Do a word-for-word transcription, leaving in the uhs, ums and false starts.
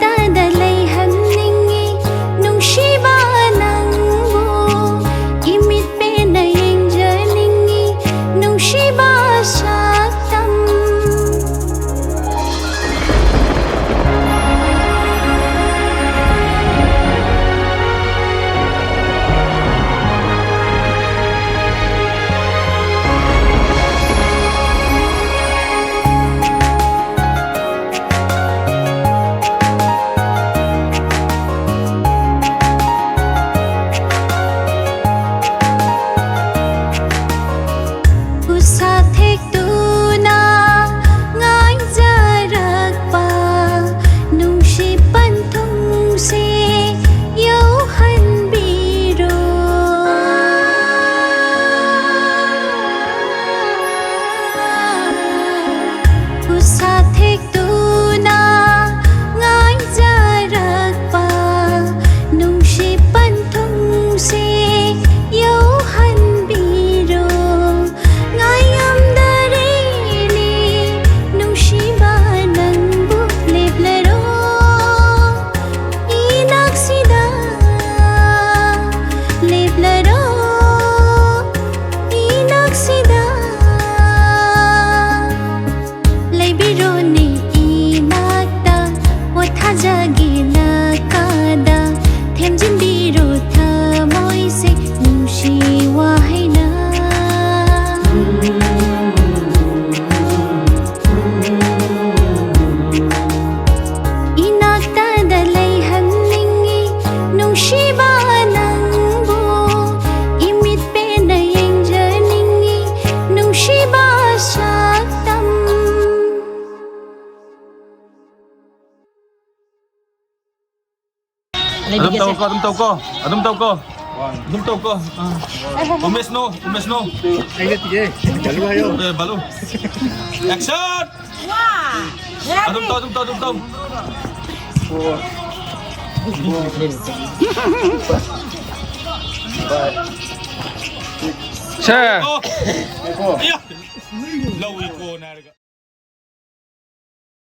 ꯇꯗ ꯂꯩꯍꯟꯅꯤꯡꯉꯤ ꯅꯨꯡꯁꯤꯕ ꯅꯪꯕꯨ, ꯏꯃꯤꯠ ꯄꯦꯟꯅ ꯌꯦꯡꯖꯅꯤꯡꯉꯤ ꯅꯨꯡꯁꯤꯕ ꯁꯛꯇꯝ꯫ ꯈꯨꯠꯁꯥ ꯊꯦꯛꯇꯨꯅ ꯉꯥꯏꯖꯔꯛꯄ ꯅꯨꯡꯁꯤ ꯄꯟꯊꯨꯡꯁꯦ ꯌꯧꯍꯟꯕꯤꯔꯣ꯫ ꯈꯨꯠꯁꯥ ꯊꯦꯛꯇꯨꯅ ꯉꯥꯏꯖꯔꯛꯄ ꯅꯨꯡꯁꯤ ꯄꯟꯊꯨꯡꯁꯦ ꯌꯧꯍꯟꯕꯤꯔꯣ꯫ ꯉꯥꯏꯉꯝꯗꯔꯦꯅꯦ ꯅꯨꯡꯁꯤꯕ ꯅꯪꯕꯨ, ꯂꯦꯞꯂꯔꯣ ꯏꯅꯥꯛꯁꯤꯗ, ꯂꯦꯞꯂꯔꯣ ꯏꯅꯥꯛꯁꯤꯗ꯫ ꯂꯩꯕꯤꯔꯣꯅꯦ ꯏꯅꯥꯛꯇ, ꯄꯣꯊꯥꯖꯒꯦ ꯅꯥꯀꯥꯗ, ꯊꯦꯝꯖꯤꯟꯕꯤꯔꯣ ꯊꯃꯣꯏꯁꯦ ꯅꯨꯡꯁꯤ ꯋꯥꯍꯩꯅ꯫ ꯏꯅꯥꯛꯇꯗ ꯂꯩꯍꯟꯅꯤꯡꯉꯤ ꯅꯨꯡꯁꯤꯕ ꯅꯪꯕꯨ, ꯏꯃꯤꯠ ꯄꯦꯟꯅ ꯌꯦꯡꯖꯅꯤꯡꯉꯤ ꯅꯨꯡꯁꯤꯕ ꯁꯛꯇꯝ꯫ ꯑꯗꯨꯝ ꯇꯧꯀꯣ, ꯑꯗꯨꯝ ꯇꯧꯀꯣ, ꯑꯗꯨꯝ ꯇꯧꯀꯣ, ꯑꯗꯨꯝ ꯇꯧꯀꯣ꯫ ꯑꯥ꯫ ꯎꯃꯦꯁ ꯅꯣ, ꯎꯃꯦꯁ ꯅꯣ꯫ ꯑꯩ ꯅꯠꯇꯤꯌꯦ꯫ ꯕꯥꯂꯨ ꯍꯥꯏꯌꯣ꯫ ꯑꯦ, ꯕꯥꯂꯨ꯫ ꯑꯦꯛꯁꯟ! ꯑꯗꯨꯝ ꯇꯧ, ꯑꯗꯨꯝ ꯇꯧ, ꯑꯗꯨꯝ ꯇꯧ꯫ ꯁꯦ꯫ ꯑꯣ꯫ ꯑꯌꯥ! ꯂꯧꯏꯀꯣ ꯅꯥꯔꯒ꯫